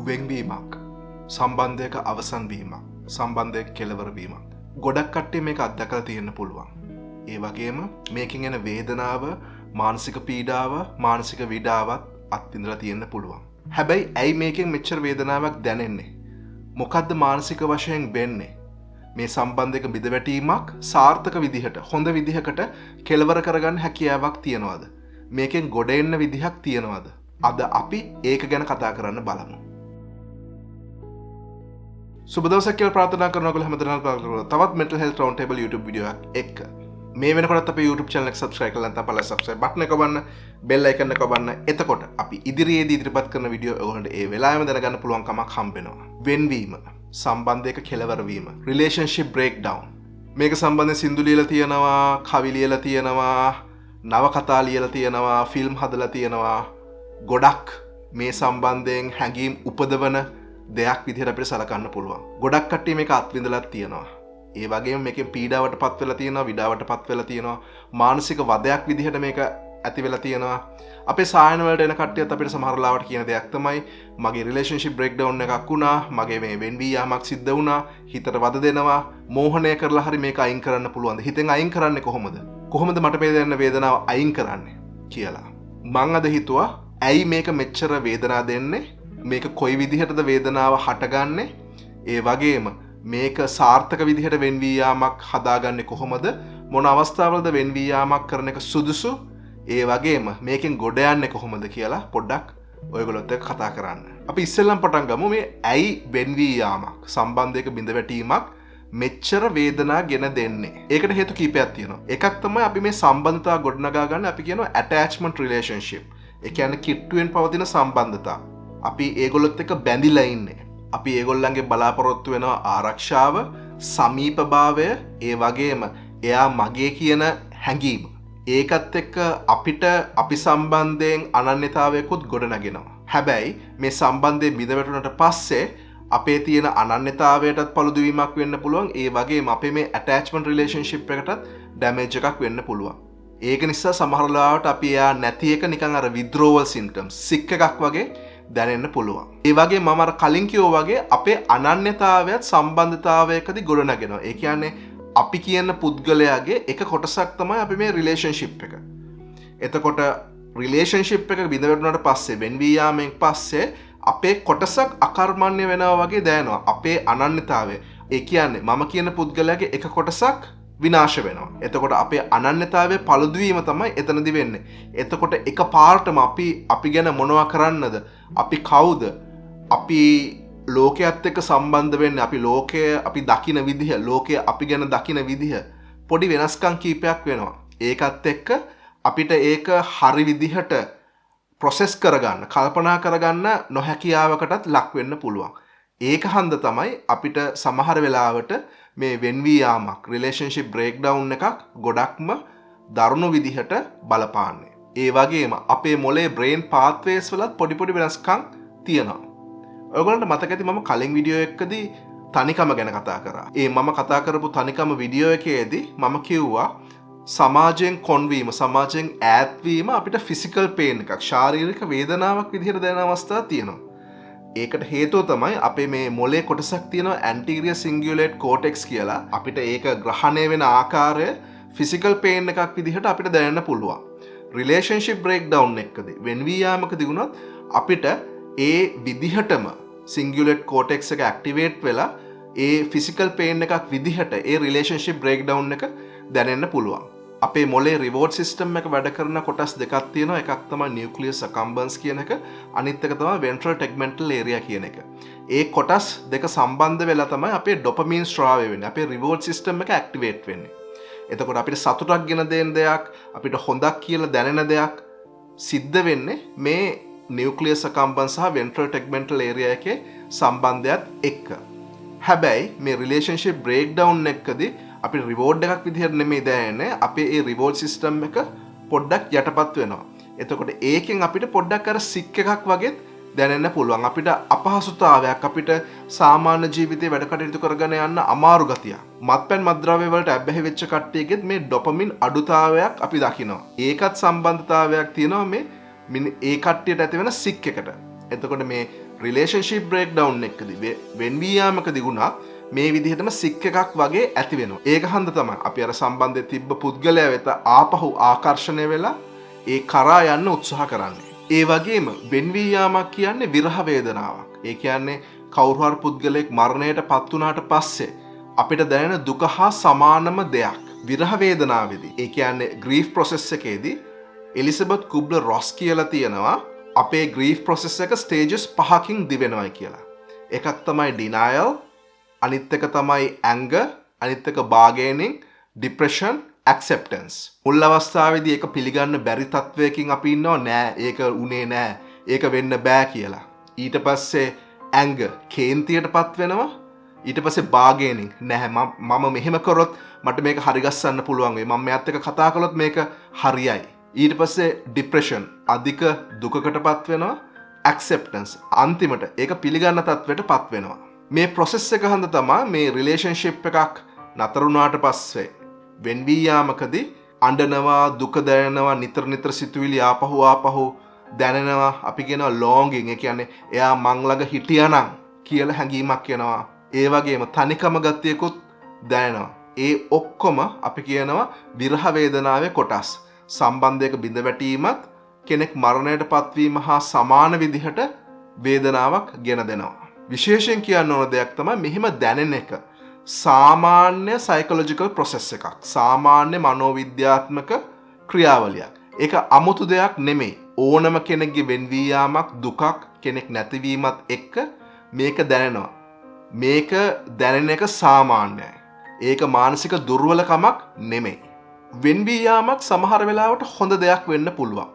වෙන්වීමක්, සම්බන්ධයක අවසන් වීමක්, සම්බන්ධයක කෙලවර වීමක්. ගොඩක් කට්ටිය මේක අත්දැකලා තියෙන්න පුළුවන්. ඒ වගේම මේකෙන් එන වේදනාව, මානසික පීඩාව, මානසික විඩාවත් අත්විඳලා තියෙන්න පුළුවන්. හැබැයි ඇයි මේකෙන් මෙච්චර වේදනාවක් දැනෙන්නේ? මොකද්ද මානසික වශයෙන් වෙන්නේ? මේ සම්බන්ධයක බිඳවැටීමක් සාර්ථක විදිහට, හොඳ විදිහකට කෙලවර කරගන්න හැකියාවක් තියනවද? මේකෙන් ගොඩ එන්න විදිහක් තියනවද? අද අපි ඒක ගැන කතා කරන්න බලමු. සුබ දවසක් කියලා ප්‍රාර්ථනා කරන ඔයගොල්ලෝ හැමදෙනාම තවත් Mental Health Round Table YouTube video එකක් එක්ක. මේ වෙනකොටත් අපේ YouTube channel එක subscribe කරලා නැත්නම් පහළ subscribe button එක ඔබන්න, bell icon එක ඔබන්න. එතකොට අපි ඉදිරියේදී ඉදිරිපත් කරන වීඩියෝ ඔයගොල්ලන්ට ඒ වෙලාවෙම දැනගන්න පුළුවන් කමක් හම්බ වෙනවා. වෙන්වීම, සම්බන්ධයක කෙලවර වීම, relationship breakdown. මේක සම්බන්ධයෙන් සින්දු ලියලා තියෙනවා, කවි ලියලා තියෙනවා, නවකතා ලියලා තියෙනවා, ෆිල්ම් හදලා තියෙනවා. ගොඩක් මේ සම්බන්ධයෙන් හැඟීම් උපදවන දෙයක් විදිහට අපිට සලකන්න පුළුවන්. ගොඩක් කට්ටිය මේක අත්විඳලත් තියෙනවා. ඒ වගේම මේකෙන් පීඩාවට පත් වෙලා තියෙනවා, විඩාවට පත් වෙලා තියෙනවා, මානසික වදයක් විදිහට මේක ඇති වෙලා තියෙනවා. අපේ සායන වලට එන කට්ටියත් අපිට සමහර ලාවට කියන දෙයක් තමයි මගේ රිලේෂන්ෂිප් බ්‍රේක්ඩවුන් එකක් වුණා, මගේ මේ වෙන්වී යාමක් සිද්ධ වුණා, හිතට වද දෙනවා, මෝහනය කරලා හරි මේක අයින් කරන්න පුළුවන්ද? හිතෙන් අයින් කරන්නේ කොහොමද? කොහොමද මට මේ දැනෙන වේදනාව අයින් කරන්නේ කියලා. මං අද හිතුවා ඇයි මේක මෙච්චර වේදනා දෙන්නේ? මේක කොයි විදිහටද වේදනාව හටගන්නේ? ඒ වගේම මේක සාර්ථක විදිහට වෙන්වී යාමක් හදාගන්නේ කොහොමද? මොන අවස්ථාවලද වෙන්වී යාමක් කරන එක සුදුසු? ඒ වගේම මේකෙන් ගොඩ යන්නේ කොහොමද කියලා පොඩ්ඩක් ඔයගොල්ලොත් එක්ක කතා කරන්න. අපි ඉස්සෙල්ලම පටන් ගමු මේ ඇයි වෙන්වී යාමක්, සම්බන්ධයක බිඳවැටීමක් මෙච්චර වේදනා ගෙන දෙන්නේ. ඒකට හේතු කීපයක් තියෙනවා. එකක් තමයි අපි මේ සම්බන්ධතා ගොඩනගා ගන්න අපි කියනවා ඇටැච්මන්ට් රිලේෂන්ෂිප්. ඒ කියන්නේ කිට්ටුවෙන් පවතින සම්බන්ධතා. අපි ඒගොල්ලොත් එක්ක බැඳිලා ඉන්නේ. අපි ඒගොල්ලන්ගේ බලාපොරොත්තු වෙනවා ආරක්ෂාව, සමීපභාවය, ඒ වගේම එයා මගේ කියන හැඟීම. ඒකත් එක්ක අපිට අපි සම්බන්ධයෙන් අනන්‍යතාවයකුත් ගොඩනගෙනවා. හැබැයි මේ සම්බන්ධය බිඳ වැටුණට පස්සේ අපේ තියෙන අනන්‍යතාවයටත් පළුදු වීමක් වෙන්න පුළුවන්. ඒ වගේම අපේ මේ ඇටැච්මන්ට් රිලේෂන්ෂිප් එකටත් ඩැමේජ් එකක් වෙන්න පුළුවන්. ඒක නිසා සමහර වෙලාවට අපි එයා නැති එක නිකන් අර විත්ඩ්‍රෝවල් සිම්ප්ටම්ස්, සික් එකක් වගේ දැනෙන්න පුළුවන්. ඒ වගේ මම අර කලින් කිව්වා වගේ අපේ අනන්‍යතාවයත් සම්බන්ධතාවයකදී ගොඩනගෙනවා. ඒ කියන්නේ අපි කියන පුද්ගලයාගේ එක කොටසක් තමයි අපි මේ රිලේෂන්ෂිප් එක. එතකොට රිලේෂන්ෂිප් එක බිඳ වැටුණාට පස්සේ, වෙන්වී යාමෙන් පස්සේ අපේ කොටසක් අකර්මණ්‍ය වෙනවා වගේ දැනෙනවා. අපේ අනන්‍යතාවය. ඒ කියන්නේ මම කියන පුද්ගලයාගේ එක කොටසක් විනාශ වෙනවා. එතකොට අපේ අනන්‍යතාවය පළුදු වීම තමයි එතනදි වෙන්නේ. එතකොට එක පාරටම අපි අපි ගැන මොනවා කරන්නද? අපි කවුද? අපි ලෝකයේත් එක්ක සම්බන්ධ වෙන්නේ, අපි ලෝකය අපි දකින විදිහ, ලෝකය අපි ගැන දකින විදිහ පොඩි වෙනස්කම් කීපයක් වෙනවා. ඒකත් එක්ක අපිට ඒක හරි විදිහට ප්‍රොසෙස් කරගන්න, කල්පනා කරගන්න නොහැකියාවකටත් ලක් වෙන්න පුළුවන්. ඒක හන්ද තමයි අපිට සමහර වෙලාවට මේ වෙන්වී යාමක්, රිලේෂන්ෂිප් බ්‍රේක්ඩවුන් එකක් ගොඩක්ම දරුණු විදිහට බලපාන්නේ. ඒ වගේම අපේ මොලේ බ්‍රේන් පාත්වේස් වලත් පොඩි පොඩි වෙනස්කම් තියෙනවා. ඔයගොල්ලන්ට මතක ඇති මම කලින් වීඩියෝ එකකදී තනිකම ගැන කතා කරා. ඒ මම කතා කරපු තනිකම වීඩියෝ එකේදී මම කිව්වා සමාජයෙන් කොන්වීම, සමාජයෙන් ඈත්වීම අපිට ෆිසිකල් පේන් එකක්, ශාරීරික වේදනාවක් විදිහට දැනෙන අවස්ථා තියෙනවා. ඒකට හේතුව තමයි අපේ මේ මොලේ කොටසක් තියෙනවා ඇන්ටීරියර් සිංගියුලේට් කෝටෙක්ස් කියලා. අපිට ඒක ග්‍රහණය වෙන ආකාරය ෆිසිකල් පේන් එකක් විදිහට අපිට දැනෙන්න පුළුවන්. රිලේෂන්ෂිප් බ්‍රේක්ඩවුන් එකකදී, වෙන්වී යාමකදී වුණත් අපිට ඒ විදිහටම සිංගියුලේට් කෝටෙක්ස් එක ඇක්ටිවේට් වෙලා ඒ ෆිසිකල් පේන් එකක් විදිහට ඒ රිලේෂන්ෂිප් බ්‍රේක්ඩවුන් එක දැනෙන්න පුළුවන්. අපේ මොලේ රිවෝඩ් සිස්ටම් එක වැඩ කරන කොටස් දෙකක් තියෙනවා. එකක් තමයි නියුක්ලියස් අකම්බන්ස් කියන එක, අනිත් එක තමයි වෙන්ට්‍රල් ටෙග්මෙන්ටල් ඒරියා කියන එක. ඒ කොටස් දෙක සම්බන්ධ වෙලා තමයි අපේ ඩොපමීන් ස්‍රාවය වෙන්නේ. අපේ රිවෝඩ් සිස්ටම් එක ඇක්ටිවේට් වෙන්නේ. එතකොට අපිට සතුටක් ගෙන දෙන දෙයක්, අපිට හොඳක් කියලා දැනෙන දෙයක් සිද්ධ වෙන්නේ මේ නියුක්ලියස් අකම්බන්ස් සහ වෙන්ට්‍රල් ටෙග්මෙන්ටල් ඒරියා එකේ සම්බන්ධයත් එක්ක. හැබැයි මේ රිලේෂන්ෂිප් බ්‍රේක්ඩවුන් එකකදී අපිට රිවෝඩ් එකක් විදිහට නෙමෙයි දැනෙන්නේ, අපේ ඒ රිවෝඩ් සිස්ටම් එක පොඩ්ඩක් යටපත් වෙනවා. එතකොට ඒකෙන් අපිට පොඩ්ඩක් අර සික් එකක් වගේත් දැනෙන්න පුළුවන්. අපිට අපහසුතාවයක්, අපිට සාමාන්‍ය ජීවිතේ වැඩ කටයුතු කරගෙන යන්න අමාරු ගතියක්. මත්පැන් මත්ද්‍රව්‍ය වලට ඇබ්බැහි වෙච්ච කට්ටියගෙත් මේ ඩොපමින් අඩුතාවයක් අපි දකිනවා. ඒකත් සම්බන්ධතාවයක් තියෙනවා මේ ඒ කට්ටියට ඇති වෙන සික් එකට. එතකොට මේ රිලේෂන්ෂිප් බ්‍රේක් ඩවුන් එකකදී, වෙන්වී යාමකදී වුණත් මේ විදිහටම සික් එකක් වගේ ඇති වෙනවා. ඒක හන්ද තමයි අපි අර සම්බන්ධය තිබ්බ පුද්ගලයා වෙත ආපහු ආකර්ෂණය වෙලා ඒ කරා යන්න උත්සාහ කරන්නේ. ඒ වගේම වෙන්වී යාමක් කියන්නේ විරහ වේදනාවක්. ඒ කියන්නේ කවුරු හරි පුද්ගලයෙක් මරණයට පත් වුණාට පස්සේ අපිට දැනෙන දුක හා සමානම දෙයක්. විරහ වේදනාවේදී, ඒ කියන්නේ ග්‍රීෆ් ප්‍රොසෙස් එකේදී, එලිසබෙත් කුබ්ලර් රොස් කියලා තියෙනවා අපේ ග්‍රීෆ් ප්‍රොසෙස් එක ස්ටේජස් පහකින් දිවෙනවයි කියලා. එකක් තමයි ඩිනයල්, අනිත් එක තමයි ඇංගර්, අනිත් එක බාගේනින්, ඩිප්‍රෙෂන්, ඇක්සෙප්ටන්ස්. මුල් අවස්ථාවේදී ඒක පිළිගන්න බැරි තත්වයකින් අපි ඉන්නවා, නෑ ඒක උනේ නෑ, ඒක වෙන්න බෑ කියලා. ඊට පස්සේ ඇංගර්, කේන්තියට පත් වෙනවා. ඊට පස්සේ බාගේනින්, නැහැ මම මෙහෙම කරොත් මට මේක හරිගස්සන්න පුළුවන් වෙයි, මම මෙයාත් එක්ක කතා කළොත් මේක හරියයි. ඊට පස්සේ ඩිප්‍රෙෂන්, අධික දුකකට පත් වෙනවා. ඇක්සෙප්ටන්ස්, අන්තිමට ඒක පිළිගන්න තත්වයට පත් වෙනවා. මේ ප්‍රොසෙස් එක හන්ද තමා මේ රිලේෂන්ෂිප් එකක් නතර වුණාට පස්සේ වෙන්වී යාමකදී අඬනවා, දුක දැනෙනවා, නිතර නිතර සිතුවිලි ආපහු ආපහු දැනෙනවා. අපි කියනවා ලෝංගින්, ඒ කියන්නේ එයා මං ළඟ හිටියානම් කියලා හැඟීමක් එනවා. ඒ වගේම තනිකම ගතියකුත් දැනෙනවා. ඒ ඔක්කොම අපි කියනවා විරහ වේදනාවේ කොටස්. සම්බන්ධයක බිඳ වැටීමත් කෙනෙක් මරණයට පත්වීම හා සමාන විදිහට වේදනාවක් ගෙන දෙනවා. විශේෂයෙන් කියන්න ඕන දෙයක් තමයි මෙහෙම දැනෙන එක සාමාන්‍ය සයිකොලොජිකල් ප්‍රොසෙස් එකක්. සාමාන්‍ය මනෝවිද්‍යාත්මක ක්‍රියාවලියක්. ඒක අමුතු දෙයක් නෙමෙයි. ඕනම කෙනෙක්ගේ වෙන්වී යාමක්, දුකක්, කෙනෙක් නැතිවීමත් එක්ක මේක දැනෙනවා. මේක දැනෙන එක සාමාන්‍යයි. ඒක මානසික දුර්වලකමක් නෙමෙයි. වෙන්වී යාමක් සමහර වෙලාවට හොඳ දෙයක් වෙන්න පුළුවන්.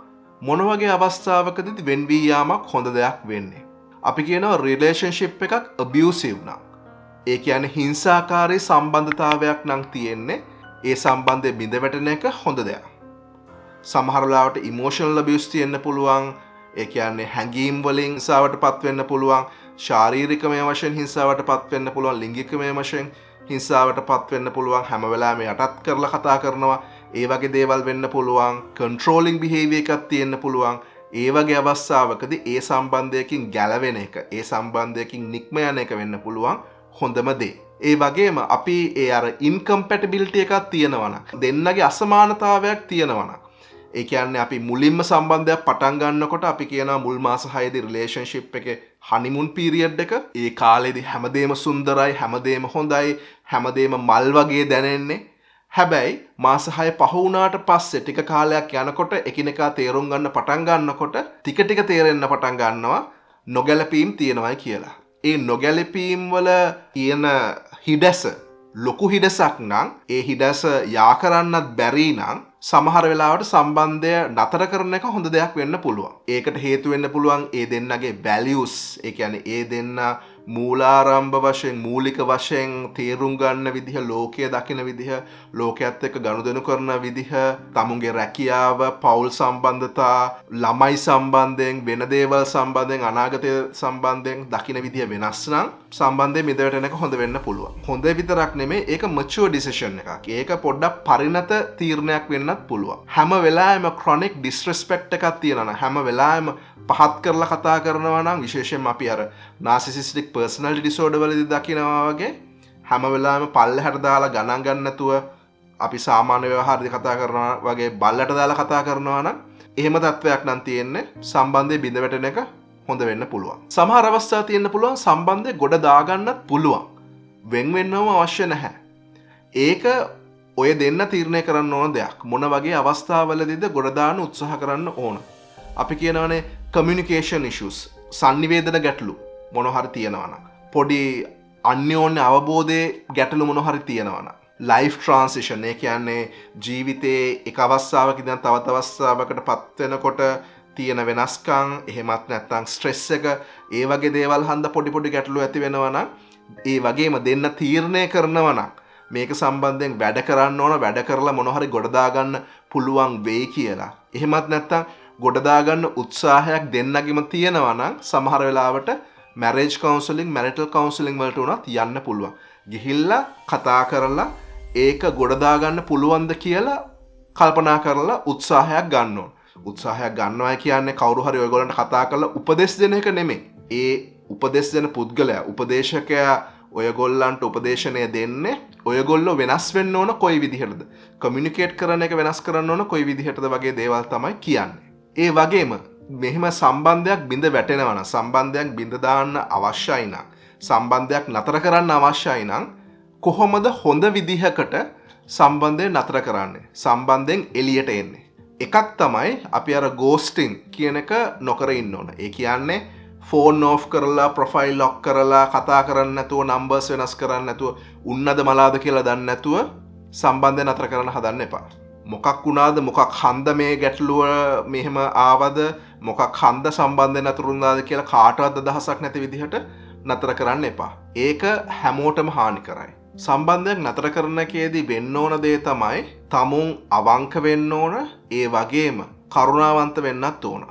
මොන වගේ අවස්ථාවකදීද වෙන්වී යාමක් හොඳ දෙයක් වෙන්නේ? අපි කියනවා රිලේෂන්ෂිප් එකක් අබියුසිව් නම්. ඒ කියන්නේ හිංසාකාරී සම්බන්ධතාවයක් නම් තියෙන්නේ, ඒ සම්බන්ධය බිඳ වැටෙන එක හොඳ දෙයක්. සමහර වෙලාවට ඉමෝෂනල් අබියුස් තියෙන්න පුළුවන්. ඒ කියන්නේ හැඟීම් වලින් හිංසාවට පත් වෙන්න පුළුවන්, ශාරීරිකමය වශයෙන් හිංසාවට පත් වෙන්න පුළුවන්, ලිංගිකමය වශයෙන් හිංසාවට පත් වෙන්න පුළුවන්, හැම වෙලාවෙම යටත් කරලා කතා කරනවා, ඒ වගේ දේවල් වෙන්න පුළුවන්, කන්ට්‍රෝලිං බිහේවියර් එකක් තියෙන්න පුළුවන්. ඒ වගේ අවස්ථාවකදී ඒ සම්බන්ධයකින් ගැලවෙන එක, ඒ සම්බන්ධයකින් නික්ම යන එක වෙන්න පුළුවන් හොඳම දේ. ඒ වගේම අපි ඒ අර ඉන්කම්පැටිබිලිටි එකක් තියෙනවා නම්, දෙන්නගේ අසමානතාවයක් තියෙනවා නම්, ඒ කියන්නේ අපි මුලින්ම සම්බන්ධයක් පටන් ගන්නකොට අපි කියනවා මුල් මාස 6 දී රිලේෂන්ෂිප් එකේ හනිමූන් පීරියඩ් එක. ඒ කාලේදී හැමදේම සුන්දරයි, හැමදේම හොඳයි, හැමදේම මල් වගේ දැනෙන්නේ. හැබැයි මාස 6 පහ වුණාට පස්සේ ටික කාලයක් යනකොට එකිනෙකා තේරුම් ගන්න පටන් ගන්නකොට ටික ටික තේරෙන්න පටන් ගන්නවා නොගැලපීම් තියෙනවයි කියලා. ඒ නොගැලපීම් වල තියෙන හිඩැස ලොකු හිඩසක් නම්, ඒ හිඩැස යා කරන්නත් බැරි නම්, සමහර වෙලාවට සම්බන්ධය නතර කරන එක හොඳ දෙයක් වෙන්න පුළුවන්. ඒකට හේතු වෙන්න පුළුවන් ඒ දෙන්නගේ වැලියුස්, ඒ කියන්නේ ඒ දෙන්න මූලාරම්භ වශයෙන්, මූලික වශයෙන් තේරුම් ගන්න විදිහ, ලෝකය දකින විදිහ, ලෝකයත් එක්ක ගනුදෙනු කරන විදිහ, තමුන්ගේ රැකියාව, පවුල් සම්බන්ධතා, ළමයි සම්බන්ධයෙන්, වෙන දේවල් සම්බන්ධයෙන්, අනාගතය සම්බන්ධයෙන් දකින විදිහ වෙනස් නම් සම්බන්ධය බිඳ වැටෙන එක හොඳ වෙන්න පුළුවන්. හොඳ විතරක් නෙමෙයි, ඒක මැචුවර් ඩිසිෂන් එකක්. ඒක පොඩ්ඩක් පරිණත තීරණයක් වෙන්නත් පුළුවන්. හැම වෙලාවෙම ක්‍රොනික් ඩිස්රෙස්පෙක්ට් එකක් තියෙනවා නම්, හැම වෙලාවෙම පහත් කරලා කතා කරනවා නම්, විශේෂයෙන්ම අපි අර නාසිසිස්ටික් පර්සනැලිටි ඩිසෝඩර් වලදී දකිනවා වගේ හැම වෙලාවෙම පල්ලෙහාට දාලා ගණන් ගන්න නැතුව අපි සාමාන්‍ය ව්‍යවහාරදී කතා කරනවා වගේ බල්ලට දාලා කතා කරනවා නම්, එහෙම තත්ත්වයක් නම් තියෙන්නේ සම්බන්ධය බිඳ වැටෙන එක හොඳ වෙන්න පුළුවන්. සමහර අවස්ථා තියෙන්න පුළුවන් සම්බන්ධය ගොඩ දාගන්නත් පුළුවන්. වෙන් වෙන්නම අවශ්‍ය නැහැ. ඒක ඔය දෙන්න තීරණය කරන්න ඕන දෙයක්. මොන වගේ අවස්ථාවලදීද ගොඩ දාන්න උත්සාහ කරන්න ඕන. අපි කියනවනේ කමියුනිකේෂන් ඉෂුස්, සන්නිවේදන ගැටලු මොන හරි තියෙනවා නම්, පොඩි අන්‍යෝන්‍ය අවබෝධයේ ගැටලු මොන හරි තියෙනවා නම්, ලයිෆ් ට්‍රාන්සිෂන්, ඒ කියන්නේ ජීවිතේ එක අවස්ථාවක ඉඳන් තවත් අවස්ථාවකට පත් වෙනකොට තියෙන වෙනස්කම්, එහෙමත් නැත්නම් ස්ට්‍රෙස් එක, ඒ වගේ දේවල් හන්ද පොඩි පොඩි ගැටලු ඇති වෙනවා නම්, ඒ වගේම දෙන්න තීරණය කරනවා නම් මේක සම්බන්ධයෙන් වැඩ කරන්න ඕන, වැඩ කරලා මොන හරි ගොඩ දාගන්න පුළුවන් වෙයි කියලා, එහෙමත් නැත්නම් ගොඩ දාගන්න උත්සාහයක් දෙන්නගෙම තියෙනවා නම්, සමහර වෙලාවට මැරේජ් කවුන්සලින්, මැරිටල් කවුන්සලින් වලට උනත් යන්න පුළුවන්. ගිහිල්ලා කතා කරලා ඒක ගොඩ දාගන්න පුළුවන්ද කියලා කල්පනා කරලා උත්සාහයක් ගන්න ඕන. උත්සාහයක් ගන්නවා කියන්නේ කවුරු හරි ඔයගොල්ලන්ට කතා කරලා උපදෙස් දෙන එක නෙමෙයි. ඒ උපදෙස් දෙන පුද්ගලයා, උපදේශකයා ඔයගොල්ලන්ට උපදේශනය දෙන්නේ ඔයගොල්ලෝ වෙනස් වෙන්න ඕන කොයි විදිහටද, කමියුනිකේට් කරන එක වෙනස් කරන්න ඕන කොයි විදිහටද වගේ දේවල් තමයි කියන්නේ. ඒ වගේම මෙහෙම සම්බන්ධයක් බිඳ වැටෙනවා නම්, සම්බන්ධයක් බිඳ දාන්න අවශ්‍යයි නම්, සම්බන්ධයක් නතර කරන්න අවශ්‍යයි නම් කොහොමද හොඳ විදිහකට සම්බන්ධය නතර කරන්නේ, සම්බන්ධයෙන් එළියට එන්නේ? එකක් තමයි අපි අර ගෝස්ටිං කියන එක නොකර ඉන්න ඕන. ඒ කියන්නේ ෆෝන් ඕෆ් කරලා, ප්‍රොෆයිල් ලොක් කරලා, කතා කරන්න නැතුව, නම්බර්ස් වෙනස් කරන්න නැතුව, උන්නද මලාද කියලා දන්නේ නැතුව සම්බන්ධය නතර කරන්න හදන්න එපා. මොකක් වුණාද, මොකක් හන්ද මේ ගැටලුව මෙහෙම ආවද, මොකක් හන්ද සම්බන්ධය නතර වුණාද කියලා කාටවත් අදහසක් නැති විදිහට නතර කරන්න එපා. ඒක හැමෝටම හානි කරයි. සම්බන්ධයක් නතර කරන එකේදී වෙන්න ඕන දේ තමයි තමුන් අවංක වෙන්න ඕන, ඒ වගේම කරුණාවන්ත වෙන්නත් ඕන.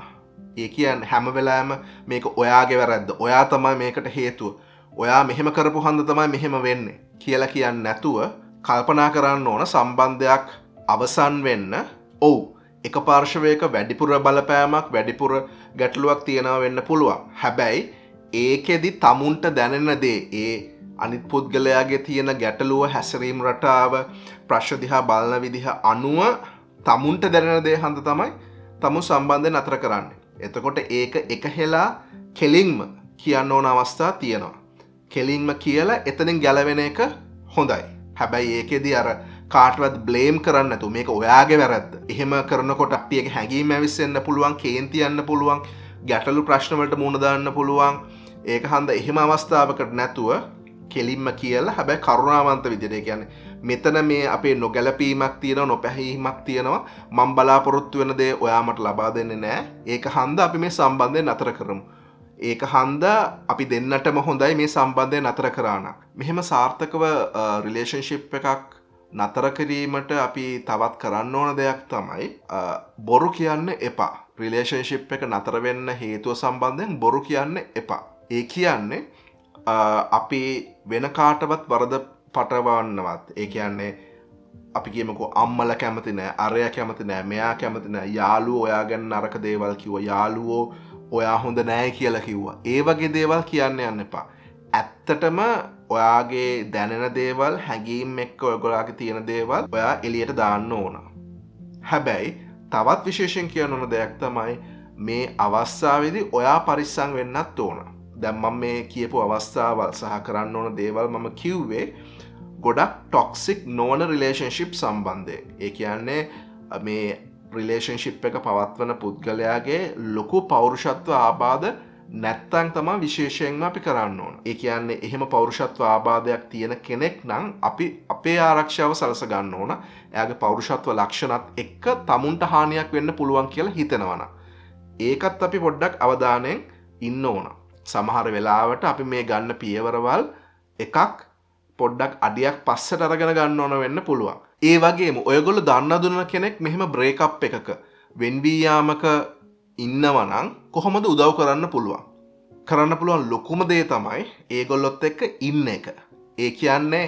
ඒ කියන්නේ හැම වෙලාවෙම මේක ඔයාගේ වැරැද්ද, ඔයා තමයි මේකට හේතුව, ඔයා මෙහෙම කරපු හන්ද තමයි මෙහෙම වෙන්නේ කියලා කියන්නේ නැතුව කල්පනා කරන්න ඕන සම්බන්ධයක් අවසන් වෙන්න. ඔව්, එක පාර්ශවයක වැඩිපුර බලපෑමක්, වැඩිපුර ගැටලුවක් තියෙනවා වෙන්න පුළුවන්. හැබැයි ඒකෙදි තමුන්ට දැනෙන දේ, ඒ අනිත් පුද්ගලයාගේ තියෙන ගැටලුව, හැසිරීම් රටාව, ප්‍රශ්න දිහා බලන විදිහ අනුව තමුන්ට දැනෙන දේ හන්ද තමයි තමුන් සම්බන්ධය නතර කරන්නේ. එතකොට ඒක එක හෙලා කෙලින්ම කියන්න ඕන අවස්ථා තියෙනවා. කෙලින්ම කියලා එතනින් ගැලවෙන එක හොඳයි. හැබැයි ඒකෙදි අර කාටවත් බ්ලේම් කරන්න නැතුව මේක ඔයාගේ වැරැද්ද. එහෙම කරනකොට අපි ඒක හැඟීම් ඇවිස්සෙන්න පුළුවන්, කේන්ති යන්න පුළුවන්, ගැටලු ප්‍රශ්න වලට මුහුණ දාන්න පුළුවන්. ඒක හන්ද එහෙම අවස්ථාවකට නැතුව කෙලින්ම කියලා, හැබැයි කරුණාවන්ත විදිහට. ඒ කියන්නේ මෙතන මේ අපේ නොගැලපීමක් තියෙනවා, නොපැහැීමක් තියෙනවා, මං බලාපොරොත්තු වෙන දේ ඔයා මට ලබා දෙන්නේ නෑ. ඒක හන්ද අපි මේ සම්බන්ධය නතර කරමු. ඒක හන්ද අපි දෙන්නටම හොඳයි මේ සම්බන්ධය නතර කරා නම්. මෙහෙම සාර්ථකව රිලේෂන්ෂිප් එකක් නතර කිරීමට අපි තවත් කරන්න ඕන දෙයක් තමයි බොරු කියන්න එපා. රිලේෂන්ෂිප් එක නතර වෙන්න හේතුව සම්බන්ධයෙන් බොරු කියන්න එපා. ඒ කියන්නේ අපි වෙන කාටවත් වරද පටවන්නවත්, ඒ කියන්නේ අපි කියමුකෝ අම්මලා කැමති නෑ, අරයා කැමති නෑ, මෙයා කැමති නෑ, යාළුවෝ ඔයා ගැන නරක දේවල් කිව්වා, යාළුවෝ ඔයා හොඳ නෑ කියලා කිව්වා, ඒ වගේ දේවල් කියන්න යන්න එපා. ඇත්තටම ඔයාගේ දැනෙන දේවල්, හැඟීම් එක්ක ඔයගොල්ලෝගේ තියෙන දේවල් ඔයා එළියට දාන්න ඕන. හැබැයි තවත් විශේෂයෙන් කියන්න ඕන දෙයක් තමයි මේ අවස්ථාවේදී ඔයා පරිස්සම් වෙන්නත් ඕන. දැන් මම මේ කියපු අවස්ථාවල් සහ කරන්න ඕන දේවල් මම කිව්වේ ගොඩක් ටොක්සික් නොවන රිලේෂන්ෂිප් සම්බන්ධයෙන්. ඒ කියන්නේ මේ රිලේෂන්ෂිප් එක පවත්වන පුද්ගලයාගේ ලොකු පෞරුෂත්ව ආබාධ නැත්තම් තමයි විශේෂයෙන්ම අපි කරන්න ඕන. ඒ කියන්නේ එහෙම පෞරුෂත්ව ආබාධයක් තියෙන කෙනෙක් නම් අපි අපේ ආරක්ෂාව සලස ගන්න ඕන. එයාගේ පෞරුෂත්ව ලක්ෂණත් එක්ක තමුන්ට හානියක් වෙන්න පුළුවන් කියලා හිතෙනවා නම් ඒකත් අපි පොඩ්ඩක් අවධානයෙන් ඉන්න ඕන. සමහර වෙලාවට අපි මේ ගන්න පියවරවල් එකක් පොඩ්ඩක් අඩියක් පස්සට අරගෙන ගන්න ඕන වෙන්න පුළුවන්. ඒ වගේම ඔයගොල්ලෝ දන්න දුන්න කෙනෙක් මෙහෙම බ්‍රේක් අප් එකක වෙන්වී යාමක ඉන්නවා නම් කොහොමද උදව් කරන්න පුළුවන්? කරන්න පුළුවන් ලොකුම දේ තමයි ඒගොල්ලොත් එක්ක ඉන්න එක. ඒ කියන්නේ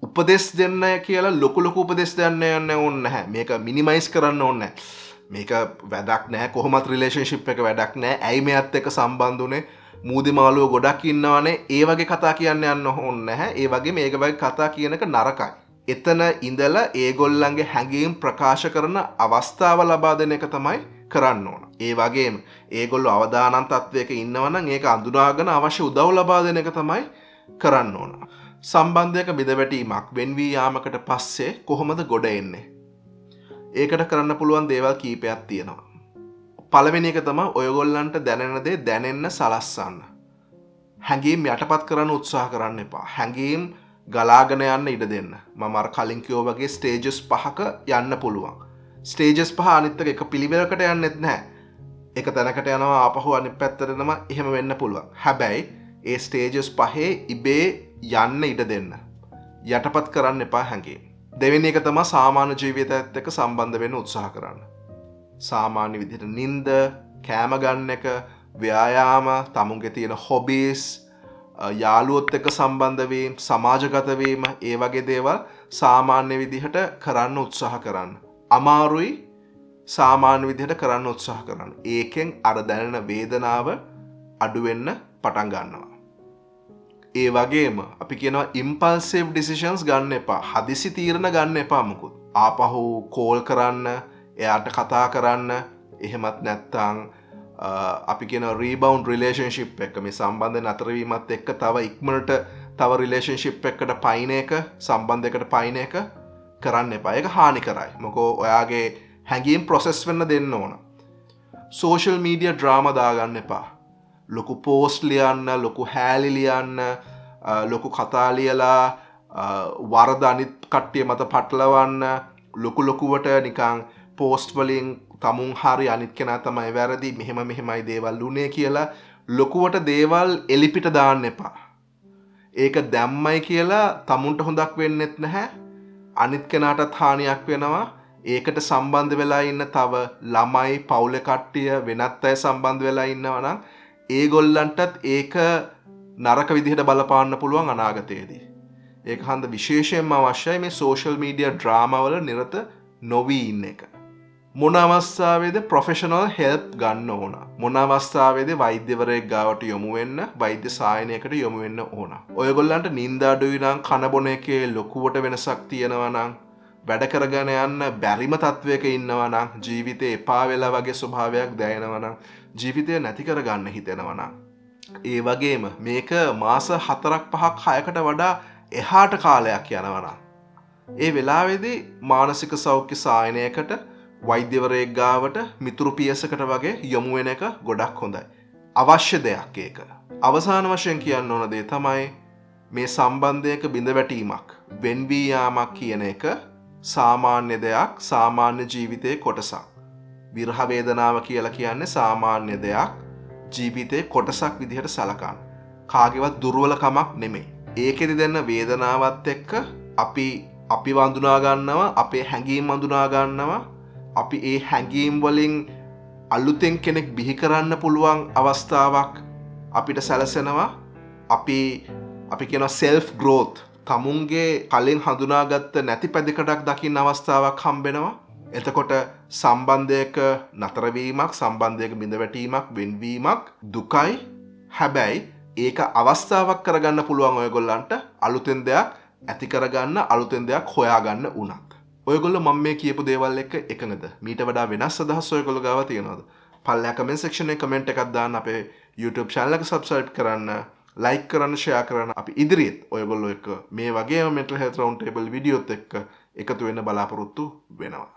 උපදෙස් දෙන්න කියලා ලොකු ලොකු උපදෙස් දෙන්න යන්න ඕනේ නැහැ. මේක මිනිමයිස් කරන්න ඕනේ නැහැ. මේක වැඩක් නෑ, කොහොමත් රිලේෂන්ෂිප් එක වැඩක් නෑ, ඇයි මෙයත් එක්ක සම්බන්ධ වුනේ, මූදි මාළුවෝ ගොඩක් ඉන්නවනේ, ඒ වගේ කතා කියන්න යන්න ඕනේ නැහැ. ඒ වගේ මේක වගේ කතා කියන එක නරකයි. එතන ඉඳලා ඒගොල්ලන්ගේ හැඟීම් ප්‍රකාශ කරන අවස්ථාව ලබා දෙන එක තමයි කරන්න ඕන. ඒ වගේම ඒගොල්ලෝ අවදානම් තත්වයක ඉන්නවා නම් ඒක අඳුනාගෙන අවශ්‍ය උදව් ලබා දෙන එක තමයි කරන්න ඕන. සම්බන්ධයක බිඳවැටීමක් වෙන්වී යාමකට පස්සේ කොහොමද ගොඩ එන්නේ? ඒකට කරන්න පුළුවන් දේවල් කීපයක් තියෙනවා. පළවෙනි එක තමයි ඔයගොල්ලන්ට දැනෙන දේ දැනෙන්න සලස්සන්න. හැඟීම් යටපත් කරන්න උත්සාහ කරන්න එපා. හැඟීම් ගලාගෙන යන්න ඉඩ දෙන්න. මම අර කලින් කිව්වා වගේ ස්ටේජස් පහක යන්න පුළුවන්. ස්ටේජස් පහ අනිත් එක එක පිළිවෙලකට යන්නෙත් නැහැ. එක තැනකට යනවා ආපහු අනිත් පැත්තට එනවා, එහෙම වෙන්න පුළුවන්. හැබැයි ඒ ස්ටේජස් පහේ ඉබේ යන්න ඉඩ දෙන්න. යටපත් කරන්න එපා හැඟීම්. දෙවෙනි එක තමයි සාමාන්‍ය ජීවිතයත් එක්ක සම්බන්ධ වෙන්න උත්සාහ කරන්න. සාමාන්‍ය විදිහට නින්ද, කෑම ගන්න එක, ව්‍යායාම, තමුන්ගේ තියෙන හොබීස්, යාළුවොත් එක්ක සම්බන්ධ වීම, සමාජගත වීම, ඒ වගේ දේවල් සාමාන්‍ය විදිහට කරන්න උත්සාහ කරන්න. අමාරුයි, සාමාන්‍ය විදිහට කරන්න උත්සාහ කරන්න. ඒකෙන් අර දැනෙන වේදනාව අඩු වෙන්න පටන් ගන්නවා. ඒ වගේම අපි කියනවා ඉම්පල්සිව් ඩිසිෂන්ස් ගන්න එපා. හදිසි තීරණ ගන්න එපා මුකුත්. ආපහු කෝල් කරන්න, එයාට කතා කරන්න, එහෙමත් නැත්තං අපි කියන රීබවුන්ඩ් රිලේෂන්ෂිප් එක, මේ සම්බන්ධ නතර වීමත් එක්ක තව ඉක්මනට තව රිලේෂන්ෂිප් එකකට පයින් එක, සම්බන්ධයකට පයින් එක කරන්න එපා. ඒක හානි කරයි. මොකෝ ඔයාගේ හැඟීම් ප්‍රොසෙස් වෙන්න දෙන්න ඕන. සෝෂල් මීඩියා ඩ්‍රාමා දාගන්න එපා. ලොකු පෝස්ට් ලියන්න, ලොකු හෑලි ලියන්න, ලොකු කතා ලියලා වරද අනිත් කට්ටිය මත පටලවන්න, ලොකු ලොකුවට නිකන් පෝස්ට් වලින් තමුන් හරි අනිත් කෙනා තමයි වැරදි, මෙහෙම මෙහෙමයි දේවල් වුනේ කියලා ලොකුවට දේවල් එලිපිට දාන්න එපා. ඒක දැම්මයි කියලා තමුන්ට හොඳක් වෙන්නෙත් නැහැ, අනිත් කෙනාටත් හානියක් වෙනවා. ඒකට සම්බන්ධ වෙලා ඉන්න තව ළමයි, පවුලේ කට්ටිය, වෙනත් අය සම්බන්ධ වෙලා ඉන්නවා නම් ඒගොල්ලන්ටත් ඒක නරක විදිහට බලපාන්න පුළුවන් අනාගතයේදී. ඒක හන්ද විශේෂයෙන්ම අවශ්‍යයි මේ සෝෂල් මීඩියා ඩ්‍රාමා වල නිරත නොවී ඉන්න එක. මොන අවස්ථාවේද ප්‍රොෆෙෂනල් හෙල්ප් ගන්න ඕන? මොන අවස්ථාවේද වෛද්‍යවරයෙක් ගාවට යොමු වෙන්න, වෛද්‍ය සායනයකට යොමු වෙන්න ඕන? ඔයගොල්ලන්ට නින්ද අඩුයි නම්, කන බොන එකේ ලොකුවට වෙනසක් තියෙනවා නම්, වැඩ කරගෙන යන්න බැරිම තත්වයක ඉන්නවා නම්, ජීවිතේ එපා වෙලා වගේ ස්වභාවයක් දැනෙනවා නම්, ජීවිතය නැති කරගන්න හිතෙනවා නම්, ඒ වගේම මේක මාස 4ක් 5ක් 6කට වඩා එහාට කාලයක් යනවා නම්, ඒ වෙලාවේදී මානසික සෞඛ්‍ය සායනයකට, වෛද්‍යවරයෙක් ගාවට, මිතුරු පියසකට වගේ යොමු වෙන එක ගොඩක් හොඳයි. අවශ්‍ය දෙයක් ඒක. අවසාන වශයෙන් කියන්න ඕන දේ තමයි මේ සම්බන්ධයක බිඳ වැටීමක්, වෙන්වී යාමක් කියන එක සාමාන්‍ය දෙයක්, සාමාන්‍ය ජීවිතයේ කොටසක්. විරහ වේදනාව කියලා කියන්නේ සාමාන්‍ය දෙයක්, ජීවිතයේ කොටසක් විදිහට සලකන්න. කාගේවත් දුර්වලකමක් නෙමෙයි. ඒකෙදි දෙන්න වේදනාවත් එක්ක අපි අපිව අඳුනා ගන්නවා, අපේ හැඟීම් අඳුනා ගන්නවා. අපි ඒ හැඟීම් වලින් අලුතෙන් කෙනෙක් බිහි කරන්න පුළුවන් අවස්ථාවක් අපිට සැලසෙනවා. අපි අපි කියනවා සෙල්ෆ් ග්‍රෝත්, තමුන්ගේ කලින් හඳුනාගත්ත නැති පැතිකඩක් දකින්න අවස්ථාවක් හම්බෙනවා. එතකොට සම්බන්ධයක නතරවීමක්, සම්බන්ධයක බිඳ වැටීමක්, වෙන්වීමක් දුකයි. හැබැයි ඒක අවස්ථාවක් කරගන්න පුළුවන් ඔයගොල්ලන්ට අලුතෙන් දෙයක් ඇති කරගන්න, අලුතෙන් දෙයක් හොයාගන්න වුණත්. ඔයගොල්ලෝ මම මේ කියපු දේවල් එක්ක එකඟද? මීට වඩා වෙනස් අදහස් ඔයගොල්ලෝ ගාව තියෙනවද? පල්ලෙහා කමෙන්ට් සෙක්ෂන් එකේ කමෙන්ට් එකක් දාන්න. අපේ YouTube channel එක subscribe කරන්න, ලයික් කරන්න, ෂෙයා කරන්න. අපි ඉදිරියේත් ඔයගොල්ලෝ එක්ක මේ වගේම mental health round table වීඩියෝත් එක්ක එකතු වෙන්න බලාපොරොත්තු වෙනවා.